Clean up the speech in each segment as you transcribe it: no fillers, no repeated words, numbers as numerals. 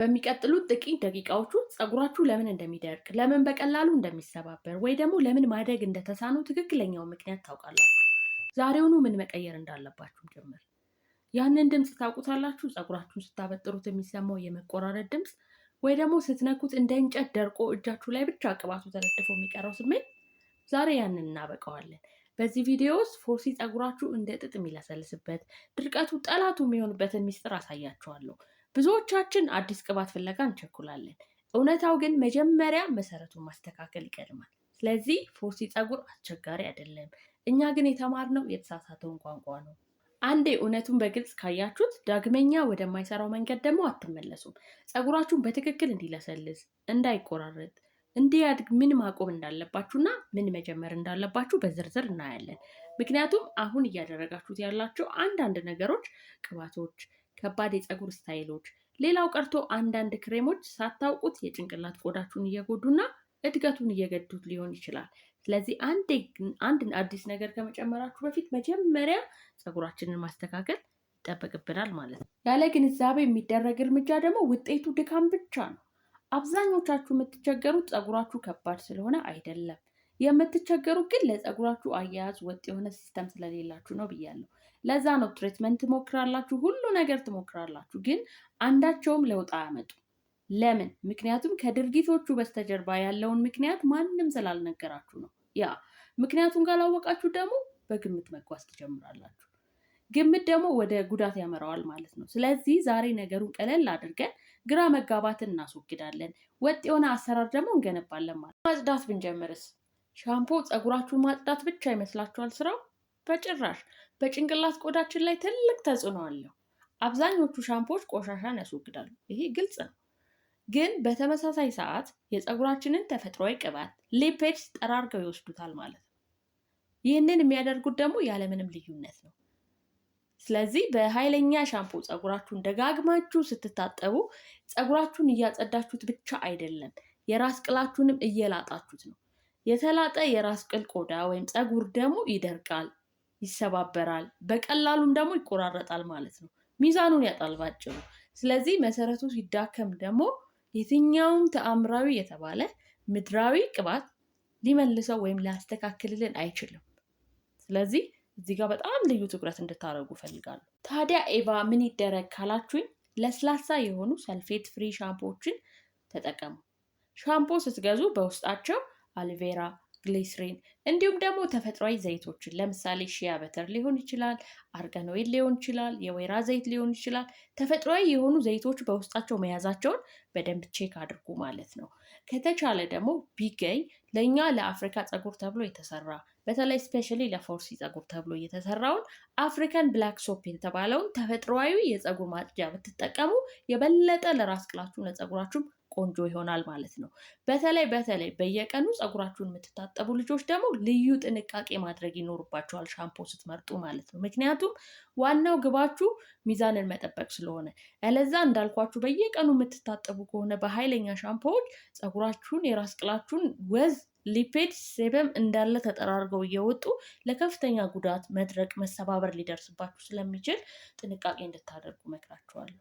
በሚቀጥሉት ጥቂት ደቂቃዎች ውስጥ ፀጉራችሁ ለምን እንደሚደርቅ፣ ለምን በቀላሉ እንደሚሰባበር ወይ ደግሞ ለምን ማደግ እንደተሳነው ትክክለኛውን ምክንያት ታውቃላችሁ። ዛሬውኑ ምን መቀየር እንዳለባችሁም ጭምር። ያንን ድምፅ ታውቁታላችሁ። ፀጉራችሁን ስታበጥሩት የሚሰማው የመቆራረጥ ድምፅ ወይ ደግሞ ስትነኩት እንደ እንጨት ደርቆ እጃችሁ ላይ ብቻ ቅባቱ ተለጥፎ የሚቀረው ስሜት። ዛሬ ያንን እናበቀዋለን። በዚህ ቪዲዮ ውስጥ 4C ፀጉራችሁ እንደ ጥጥ የሚለሰልስበት፣ ድርቀቱ ጠላቱ የሚሆንበትን ሚስጥር አሳያችኋለሁ። ብዙዎቻችን አዲስ ቅባት ፍለጋ እንቸኩላለን። እውነታው ግን መጀመሪያ መሰረቱን ማስተካከል ይቀድማል። ስለዚህ 4C ፀጉር አስቸጋሪ አይደለም። እኛ ግን የተማርነው የተሳሳተውን ቋንቋ ነው። አንዴ እውነቱን በግልጽ ካያችሁት ዳግመኛ ወደማይሰራው መንገድ ደግሞ አትመለሱም። ፀጉራችሁን በትክክል እንዲለሰልስ፣ እንዳይቆራረጥ፣ እንዲያድግ ምን ማቆም እንዳለባችሁና ምን መጀመር እንዳለባችሁ በዝርዝር እናያለን። ምክንያቱም አሁን እያደረጋችሁት ያላቸው አንዳንድ ነገሮች፣ ቅባቶች፣ ከባድ የፀጉር style ኦች፣ ሌላው ቀርቶ አንዳንድ ክሬሞች ሳታውቁት የጭንቅላት ቆዳችሁን እየጎዱና እድገቱን እየገዱት ሊሆን ይችላል። ስለዚህ አንድ አዲስ ነገር ከመጨመራችሁ በፊት መጀመሪያ ፀጉራችንን ማስተካከል ይጠበቅብናል ማለት ነው። ያለ ግንዛቤ የሚደረግ እርምጃ ደግሞ ውጤቱ ድካም ብቻ ነው። አብዛኞቻችሁ የምትቸገሩት ፀጉራችሁ ከባድ ስለሆነ አይደለም። የምትቸገሩት ግን ለፀጉራችሁ አያያዝ ወጥ የሆነ system ስለሌላችሁ ነው ብያለሁ። ለዛ ነው treatment ትሞክራላችሁ፣ ሁሉ ነገር ትሞክራላችሁ፣ ግን አንዳቸውም ለውጥ አያመጡም። ለምን? ምክንያቱም ከድርጊቶቹ በስተጀርባ ያለውን ምክንያት ማንም ስላልነገራችሁ ነው። ያ ምክንያቱን ካላወቃችሁ ደግሞ በግምት መጓዝ ትጀምራላችሁ። ግምት ደግሞ ወደ ጉዳት ያመራዋል ማለት ነው። ስለዚህ ዛሬ ነገሩን ቀለል አድርገን ግራ መጋባትን እናስወግዳለን። ወጥ የሆነ አሰራር ደግሞ እንገነባለን ማለት ነው። ማጽዳት ብንጀምርስ? ሻምፖ ፀጉራችሁን ማጽዳት ብቻ ይመስላችኋል ስራው? በጭራሽ። በጭንቅላት ቆዳችን ላይ ትልቅ ተጽዕኖ አለው። አብዛኞቹ ሻምፖዎች ቆሻሻን ያስወግዳሉ። ይሄ ግልጽ ነው። ግን በተመሳሳይ ሰዓት የፀጉራችንን ተፈጥሯዊ ቅባት lipids ጠራርገው ይወስዱታል ማለት ነው። ይህንን የሚያደርጉት ደግሞ ያለምንም ልዩነት ነው። ስለዚህ በኃይለኛ ሻምፖ ፀጉራችሁን ደጋግማችሁ ስትታጠቡ ፀጉራችሁን እያጸዳችሁት ብቻ አይደለም፣ የራስ ቅላችሁንም እየላጣችሁት ነው። የተላጠ የራስ ቅል ቆዳ ወይም ፀጉር ደግሞ ይደርቃል፣ ይሰባበራል፣ በቀላሉም ደግሞ ይቆራረጣል ማለት ነው። ሚዛኑን ያጣል ባጭሩ። ስለዚህ መሰረቱ ሲዳከም ደግሞ የትኛውም ተአምራዊ የተባለ ምድራዊ ቅባት ሊመልሰው ወይም ሊያስተካክልልን አይችልም። ስለዚህ እዚህ ጋር በጣም ልዩ ትኩረት እንድታደርጉ እፈልጋለሁ። ታዲያ ኤቫ ምን ይደረግ ካላችሁኝ፣ ለስላሳ የሆኑ sulfate free ሻምፖዎችን ተጠቀሙ። ሻምፖ ስትገዙ በውስጣቸው aloe vera፣ ግሊስሪን እንዲሁም ደግሞ ተፈጥሯዊ ዘይቶችን፣ ለምሳሌ shea butter ሊሆን ይችላል፣ argan oil ሊሆን ይችላል፣ የወይራ ዘይት ሊሆን ይችላል። ተፈጥሯዊ የሆኑ ዘይቶች በውስጣቸው መያዛቸውን በደንብ check አድርጉ ማለት ነው። ከተቻለ ደግሞ ቢገኝ ለእኛ ለአፍሪካ ፀጉር ተብሎ የተሰራ፣ በተለይ specially ለ 4C ፀጉር ተብሎ የተሰራውን African black soap የተባለውን ተፈጥሯዊ የፀጉር ማጽጃ ብትጠቀሙ የበለጠ ለራስ ቅላችሁ ለፀጉራችሁም ቆንጆ ይሆናል ማለት ነው። በተለይ በተለይ በየቀኑ ፀጉራችሁን የምትታጠቡ ልጆች ደግሞ ልዩ ጥንቃቄ ማድረግ ይኖርባችኋል ሻምፖ ስትመርጡ ማለት ነው። ምክንያቱም ዋናው ግባችሁ ሚዛንን መጠበቅ ስለሆነ፣ ያለዛ እንዳልኳችሁ በየቀኑ የምትታጠቡ ከሆነ በኃይለኛ ሻምፖዎች ፀጉራችሁን፣ የራስ ቅላችሁን ወዝ፣ lipid፣ sebum እንዳለ ተጠራርገው እየወጡ ለከፍተኛ ጉዳት፣ መድረቅ፣ መሰባበር ሊደርስባችሁ ስለሚችል ጥንቃቄ እንድታደርጉ መክራችኋለሁ።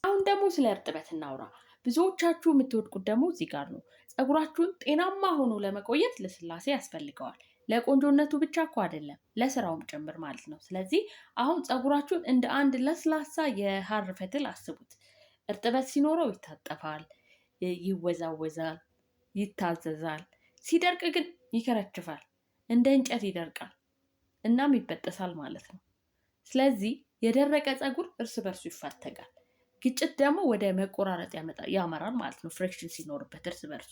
አሁን ደግሞ ስለ እርጥበት እናውራ። ብዙዎቻችሁ የምትወድቁት ደግሞ እዚህ ጋር ነው። ፀጉራችሁን ጤናማ ሆኖ ለመቆየት ልስላሴ ያስፈልገዋል። ለቆንጆነቱ ብቻ እኮ አይደለም፣ ለስራውም ጭምር ማለት ነው። ስለዚህ አሁን ፀጉራችሁን እንደ አንድ ለስላሳ የሐር ፈትል አስቡት። እርጥበት ሲኖረው ይታጠፋል፣ ይወዛወዛል፣ ይታዘዛል። ሲደርቅ ግን ይከረችፋል፣ እንደ እንጨት ይደርቃል፣ እናም ይበጠሳል ማለት ነው። ስለዚህ የደረቀ ፀጉር እርስ በርሱ ይፋተጋል። ግጭት ደግሞ ወደ መቆራረጥ ያመራል ማለት ነው፣ friction ሲኖርበት እርስ በርሱ።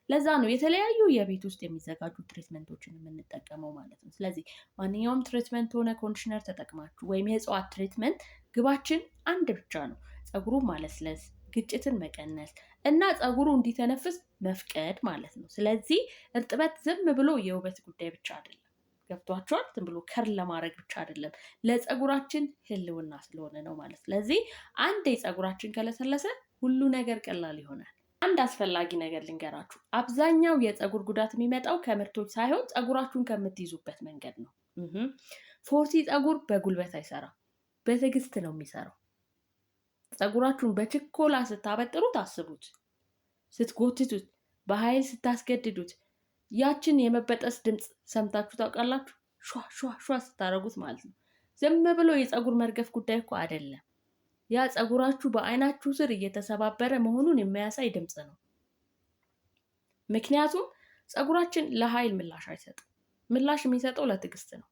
ለዛ ነው የተለያዩ የቤት ውስጥ የሚዘጋጁ treatment ኦችን የምንጠቀመው ማለት ነው። ስለዚህ ማንኛውም treatment ሆነ conditioner ተጠቅማችሁ ወይም የእጽዋት treatment ግባችን አንድ ብቻ ነው። ፀጉሩን ማለስለስ፣ ግጭትን መቀነስ እና ፀጉሩ እንዲተነፍስ መፍቀድ ማለት ነው። ስለዚህ እርጥበት ዝም ብሎ የውበት ጉዳይ ብቻ አይደለም። ገብቷችኋል? ዝም ብሎ curl ለማድረግ ብቻ አይደለም፣ ለፀጉራችን ህልውና ስለሆነ ነው ማለት። ስለዚህ አንዴ ፀጉራችን ከለሰለሰ ሁሉ ነገር ቀላል ይሆናል። አንድ አስፈላጊ ነገር ልንገራችሁ። አብዛኛው የፀጉር ጉዳት የሚመጣው ከምርቶች ሳይሆን ፀጉራችሁን ከምትይዙበት መንገድ ነው። 4C ፀጉር በጉልበት አይሰራም፣ በትዕግስት ነው የሚሰራው። ፀጉራችሁን በችኮላ ስታበጥሩት አስቡት። ስትጎትቱት፣ በኃይል ስታስገድዱት ያችን የመበጠስ ድምፅ ሰምታችሁ ታውቃላችሁ? ሿ ሿ ሿ ስታደርጉት ማለት ነው። ዝም ብሎ የፀጉር መርገፍ ጉዳይ እኮ አይደለም። ያ ፀጉራችሁ በአይናችሁ ስር እየተሰባበረ መሆኑን የሚያሳይ ድምፅ ነው። ምክንያቱም ፀጉራችን ለኃይል ምላሽ አይሰጥም። ምላሽ የሚሰጠው ለትዕግስት ነው።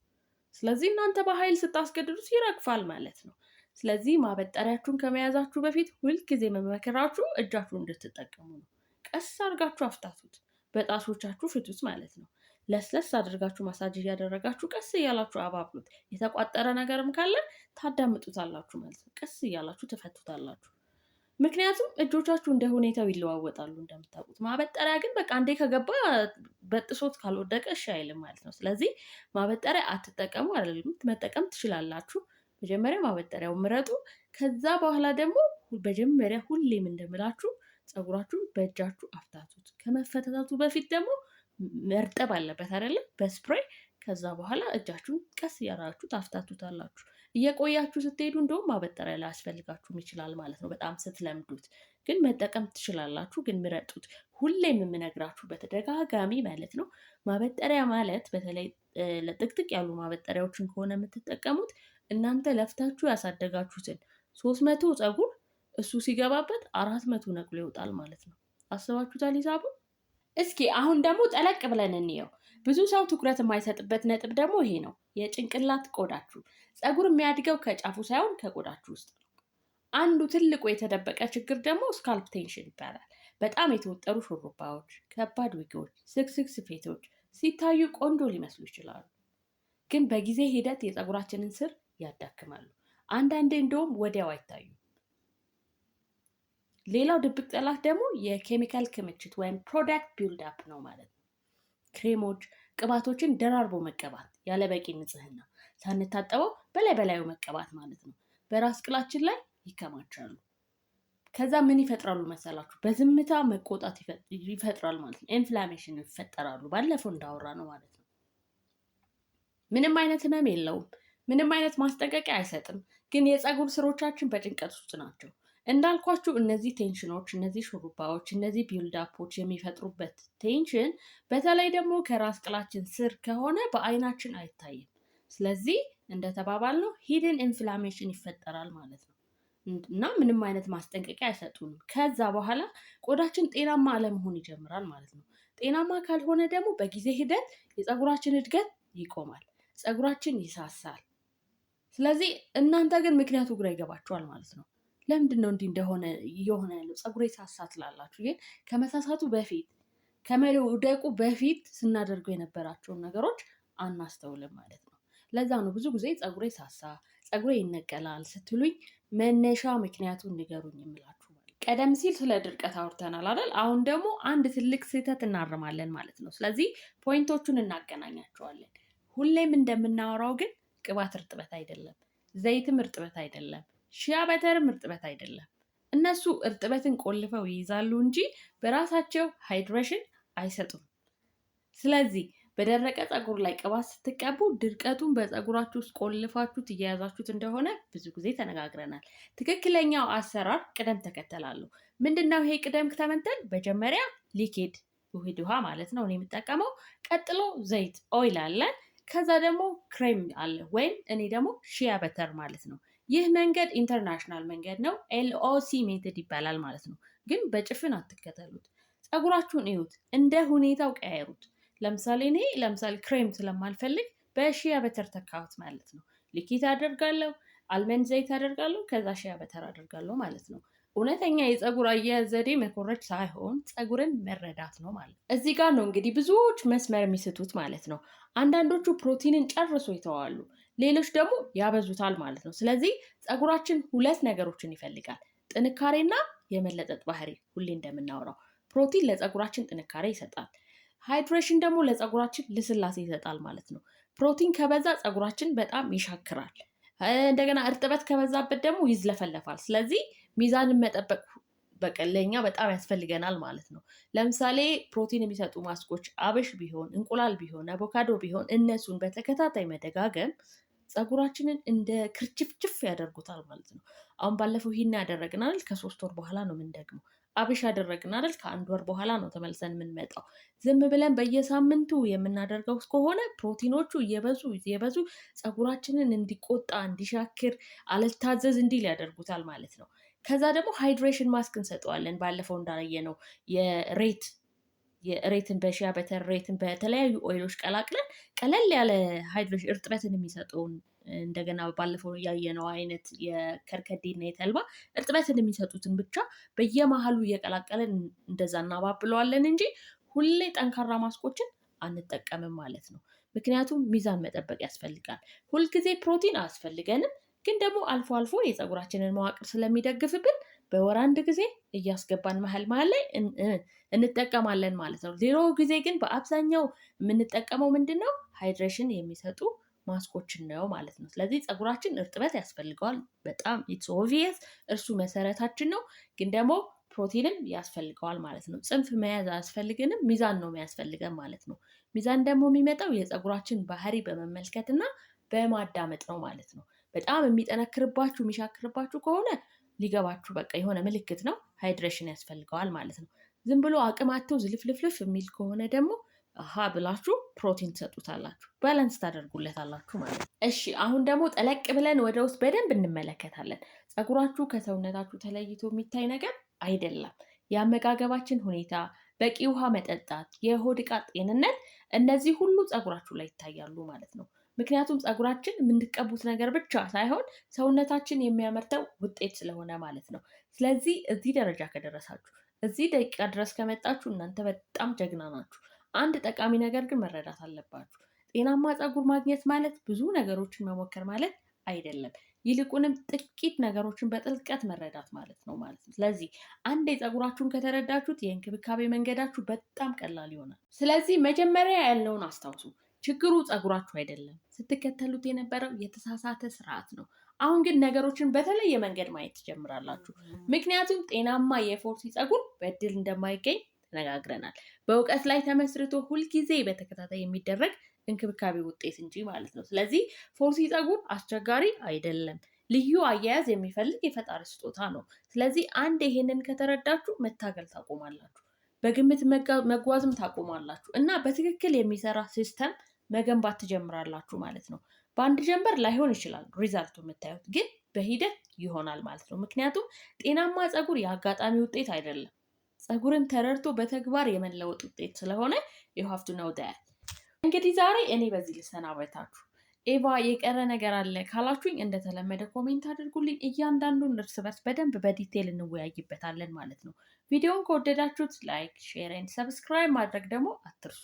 ስለዚህ እናንተ በኃይል ስታስገድዱት ይረግፋል ማለት ነው። ስለዚህ ማበጠሪያችሁን ከመያዛችሁ በፊት ሁልጊዜ መመከራችሁ እጃችሁን እንድትጠቀሙ ነው። ቀስ አድርጋችሁ አፍታቱት፣ በጣቶቻችሁ ፍቱት ማለት ነው። ለስለስ አድርጋችሁ ማሳጅ እያደረጋችሁ ቀስ እያላችሁ አባብሉት። የተቋጠረ ነገርም ካለ ታዳምጡታላችሁ ማለት ነው። ቀስ እያላችሁ ትፈቱታላችሁ። ምክንያቱም እጆቻችሁ እንደ ሁኔታው ይለዋወጣሉ እንደምታውቁት። ማበጠሪያ ግን በቃ አንዴ ከገባ በጥሶት ካልወደቀ እሺ አይልም ማለት ነው። ስለዚህ ማበጠሪያ አትጠቀሙ አይደለም፣ መጠቀም ትችላላችሁ። መጀመሪያ ማበጠሪያው ምረጡ። ከዛ በኋላ ደግሞ መጀመሪያ ሁሌም እንደምላችሁ ፀጉራችሁን በእጃችሁ አፍታቱት። ከመፈታቱ በፊት ደግሞ መርጠብ አለበት አይደለም፣ በ spray። ከዛ በኋላ እጃችሁን ቀስ እያላችሁ ታፍታቱታላችሁ። እየቆያችሁ ስትሄዱ እንደውም ማበጠሪያ ላያስፈልጋችሁም ይችላል ማለት ነው። በጣም ስትለምዱት ግን መጠቀም ትችላላችሁ። ግን ምረጡት። ሁሌም የምነግራችሁ በተደጋጋሚ ማለት ነው፣ ማበጠሪያ ማለት በተለይ ለጥቅጥቅ ያሉ ማበጠሪያዎችን ከሆነ የምትጠቀሙት እናንተ ለፍታችሁ ያሳደጋችሁትን 300 ፀጉር እሱ ሲገባበት 400 ነቅሎ ይወጣል ማለት ነው። አስባችሁታል ሂሳቡን? እስኪ አሁን ደግሞ ጠለቅ ብለን እንየው። ብዙ ሰው ትኩረት የማይሰጥበት ነጥብ ደግሞ ይሄ ነው፣ የጭንቅላት ቆዳችሁ። ፀጉር የሚያድገው ከጫፉ ሳይሆን ከቆዳችሁ ውስጥ ነው። አንዱ ትልቁ የተደበቀ ችግር ደግሞ scalp tension ይባላል። በጣም የተወጠሩ ሹሩባዎች፣ ከባድ ዊጎች፣ ስክስክ ስፌቶች ሲታዩ ቆንጆ ሊመስሉ ይችላሉ፣ ግን በጊዜ ሂደት የፀጉራችንን ስር ያዳክማሉ። አንዳንዴ እንደውም ወዲያው አይታዩም። ሌላው ድብቅ ጠላት ደግሞ የኬሚካል ክምችት ወይም product build up ነው ማለት ነው። ክሬሞች፣ ቅባቶችን ደራርቦ መቀባት ያለ በቂ ንጽህና፣ ሳንታጠበው በላይ በላዩ መቀባት ማለት ነው። በራስ ቅላችን ላይ ይከማቻሉ። ከዛ ምን ይፈጥራሉ መሰላችሁ? በዝምታ መቆጣት ይፈጥራል ማለት ነው። Inflammation ይፈጠራሉ። ባለፈው እንዳወራ ነው ማለት ነው። ምንም አይነት ህመም የለውም። ምንም አይነት ማስጠንቀቂያ አይሰጥም። ግን የፀጉር ስሮቻችን በጭንቀት ውስጥ ናቸው። እንዳልኳችሁ እነዚህ tension ኖች፣ እነዚህ ሹሩባዎች፣ እነዚህ build up ኦች የሚፈጥሩበት tension በተለይ ደግሞ ከራስ ቅላችን ስር ከሆነ በአይናችን አይታይም። ስለዚህ እንደተባባልነው hidden inflammation ይፈጠራል ማለት ነው እና ምንም አይነት ማስጠንቀቂያ አይሰጡንም። ከዛ በኋላ ቆዳችን ጤናማ አለመሆን ይጀምራል ማለት ነው። ጤናማ ካልሆነ ደግሞ በጊዜ ሂደት የፀጉራችን እድገት ይቆማል፣ ፀጉራችን ይሳሳል። ስለዚህ እናንተ ግን ምክንያቱ ግራ ይገባችኋል ማለት ነው። ለምንድን ነው እንዲህ እንደሆነ እየሆነ ያለው ፀጉሬ ሳሳ ትላላችሁ። ግን ከመሳሳቱ በፊት ከመውደቁ በፊት ስናደርገው የነበራቸውን ነገሮች አናስተውልም ማለት ነው። ለዛ ነው ብዙ ጊዜ ፀጉሬ ሳሳ፣ ፀጉሬ ይነቀላል ስትሉኝ መነሻ ምክንያቱን ንገሩኝ የምላችሁ። ቀደም ሲል ስለ ድርቀት አውርተናል አይደል? አሁን ደግሞ አንድ ትልቅ ስህተት እናርማለን ማለት ነው። ስለዚህ point ኦቹን እናገናኛቸዋለን። ሁሌም እንደምናወራው ግን ቅባት እርጥበት አይደለም፣ ዘይትም እርጥበት አይደለም፣ shea butter ም እርጥበት አይደለም። እነሱ እርጥበትን ቆልፈው ይይዛሉ እንጂ በራሳቸው hydration አይሰጡም። ስለዚህ በደረቀ ፀጉር ላይ ቅባት ስትቀቡ ድርቀቱን በፀጉራችሁ ውስጥ ቆልፋችሁት እየያዛችሁት እንደሆነ ብዙ ጊዜ ተነጋግረናል። ትክክለኛው አሰራር ቅደም ተከተል አለው። ምንድነው ይሄ ቅደም ተከተል? መጀመሪያ liquid ውህድ ውሃ ማለት ነው እኔ የምጠቀመው። ቀጥሎ ዘይት oil አለ። ከዛ ደግሞ ክሬም አለ ወይም እኔ ደግሞ shea butter ማለት ነው። ይህ መንገድ international መንገድ ነው። LOC method ይባላል ማለት ነው። ግን በጭፍን አትከተሉት። ፀጉራችሁን እዩት፣ እንደ ሁኔታው ቀያይሩት። ለምሳሌ እኔ ለምሳሌ ክሬም ስለማልፈልግ በ shea butter ተካሁት ማለት ነው። Liquid አደርጋለሁ፣ almond ዘይት አደርጋለሁ፣ ከዛ shea butter አደርጋለሁ ማለት ነው። እውነተኛ የፀጉር አያያዝ ዘዴ መኮረጅ ሳይሆን ፀጉርን መረዳት ነው ማለት ነው። እዚህ ጋር ነው እንግዲህ ብዙዎች መስመር የሚስቱት ማለት ነው። አንዳንዶቹ ፕሮቲንን ጨርሶ ይተዋሉ፣ ሌሎች ደግሞ ያበዙታል ማለት ነው። ስለዚህ ፀጉራችን ሁለት ነገሮችን ይፈልጋል፣ ጥንካሬና የመለጠጥ ባህሪ። ሁሌ እንደምናወራው ፕሮቲን ለፀጉራችን ጥንካሬ ይሰጣል። Hydration ደግሞ ለፀጉራችን ልስላሴ ይሰጣል ማለት ነው። ፕሮቲን ከበዛ ፀጉራችን በጣም ይሻክራል። እንደገና እርጥበት ከበዛበት ደግሞ ይዝለፈለፋል። ስለዚህ ሚዛንን መጠበቅ በቃ ለእኛ በጣም ያስፈልገናል ማለት ነው። ለምሳሌ ፕሮቲን የሚሰጡ ማስኮች አብሽ ቢሆን፣ እንቁላል ቢሆን፣ አቮካዶ ቢሆን እነሱን በተከታታይ መደጋገም ፀጉራችንን እንደ ክርችፍችፍ ያደርጉታል ማለት ነው። አሁን ባለፈው ይሄን ያደረግን አይደል? ከ3 ወር በኋላ ነው የምንደግመው። አብሽ ያደረግን አይደል? ከአንድ ወር በኋላ ነው ተመልሰን የምንመጣው። ዝም ብለን በየሳምንቱ የምናደርገው ከሆነ ፕሮቲኖቹ እየበዙ እየበዙ ፀጉራችንን እንዲቆጣ፣ እንዲሻክር፣ አልታዘዝ እንዲል ያደርጉታል ማለት ነው። ከዛ ደግሞ hydration mask እንሰጠዋለን። ባለፈው እንዳየነው የሬትን በ shea butter፣ ሬትን በተለያዩ oil ኦች ቀላቅለን ቀለል ያለ hydration እርጥበትን የሚሰጠውን፣ እንደገና ባለፈው ያየነው አይነት የከርከዴና የተልባ እርጥበትን የሚሰጡትን ብቻ በየመሀሉ እየቀላቀለን እንደዛ እናባብለዋለን እንጂ ሁሌ ጠንካራ ማስኮችን አንጠቀምም ማለት ነው። ምክንያቱም ሚዛን መጠበቅ ያስፈልጋል። ሁልጊዜ ፕሮቲን አያስፈልገንም፣ ግን ደግሞ አልፎ አልፎ የፀጉራችንን መዋቅር ስለሚደግፍብን በወር አንድ ጊዜ እያስገባን መሀል መሀል ላይ እንጠቀማለን ማለት ነው። ሌላው ጊዜ ግን በአብዛኛው የምንጠቀመው ምንድን ነው? Hydration የሚሰጡ ማስኮችን ነው ማለት ነው። ስለዚህ ፀጉራችን እርጥበት ያስፈልገዋል። በጣም it's obvious፣ እርሱ መሰረታችን ነው። ግን ደግሞ ፕሮቲንም ያስፈልገዋል ማለት ነው። ጽንፍ መያዝ አያስፈልገንም፣ ሚዛን ነው የሚያስፈልገን ማለት ነው። ሚዛን ደግሞ የሚመጣው የፀጉራችን ባህሪ በመመልከት እና በማዳመጥ ነው ማለት ነው። በጣም የሚጠነክርባችሁ፣ የሚሻክርባችሁ ከሆነ ሊገባችሁ በቃ የሆነ ምልክት ነው፣ hydration ያስፈልገዋል ማለት ነው። ዝም ብሎ አቅም አጥቶ ዝልፍልፍልፍ የሚል ከሆነ ደግሞ አሀ ብላችሁ ፕሮቲን ትሰጡታላችሁ፣ balance ታደርጉለታላችሁ ማለት ነው። እሺ፣ አሁን ደግሞ ጠለቅ ብለን ወደ ውስጥ በደንብ እንመለከታለን። ፀጉራችሁ ከሰውነታችሁ ተለይቶ የሚታይ ነገር አይደለም። የአመጋገባችን ሁኔታ፣ በቂ ውሃ መጠጣት፣ የሆድ ዕቃ ጤንነት፣ እነዚህ ሁሉ ፀጉራችሁ ላይ ይታያሉ ማለት ነው። ምክንያቱም ፀጉራችን የምንቀቡት ነገር ብቻ ሳይሆን ሰውነታችን የሚያመርተው ውጤት ስለሆነ ማለት ነው። ስለዚህ እዚህ ደረጃ ከደረሳችሁ፣ እዚህ ደቂቃ ድረስ ከመጣችሁ እናንተ በጣም ጀግና ናችሁ። አንድ ጠቃሚ ነገር ግን መረዳት አለባችሁ። ጤናማ ፀጉር ማግኘት ማለት ብዙ ነገሮችን መሞከር ማለት አይደለም። ይልቁንም ጥቂት ነገሮችን በጥልቀት መረዳት ማለት ነው ማለት ነው። ስለዚህ አንዴ ፀጉራችሁን ከተረዳችሁት የእንክብካቤ መንገዳችሁ በጣም ቀላል ይሆናል። ስለዚህ መጀመሪያ ያልነውን አስታውሱ። ችግሩ ፀጉራችሁ አይደለም፣ ስትከተሉት የነበረው የተሳሳተ ስርዓት ነው። አሁን ግን ነገሮችን በተለየ መንገድ ማየት ትጀምራላችሁ። ምክንያቱም ጤናማ የ4C ፀጉር በእድል እንደማይገኝ ተነጋግረናል። በእውቀት ላይ ተመስርቶ ሁልጊዜ በተከታታይ የሚደረግ እንክብካቤ ውጤት እንጂ ማለት ነው። ስለዚህ 4C ፀጉር አስቸጋሪ አይደለም፣ ልዩ አያያዝ የሚፈልግ የፈጣሪ ስጦታ ነው። ስለዚህ አንዴ ይሄንን ከተረዳችሁ መታገል ታቆማላችሁ፣ በግምት መጓዝም ታቆማላችሁ እና በትክክል የሚሰራ system መገንባት ትጀምራላችሁ ማለት ነው። በአንድ ጀንበር ላይሆን ይችላል result ኡ የምታዩት፣ ግን በሂደት ይሆናል ማለት ነው። ምክንያቱም ጤናማ ፀጉር የአጋጣሚ ውጤት አይደለም። ፀጉርን ተረድቶ በተግባር የመለወጥ ውጤት ስለሆነ you have to know that። እንግዲህ ዛሬ እኔ በዚህ ልሰናበታችሁ። ኤቫ፣ የቀረ ነገር አለ ካላችሁኝ እንደተለመደ comment አድርጉልኝ። እያንዳንዱን እርስ በርስ በደንብ በ detail እንወያይበታለን ማለት ነው። ቪዲዮውን ከወደዳችሁት like፣ share and subscribe ማድረግ ደግሞ አትርሱ።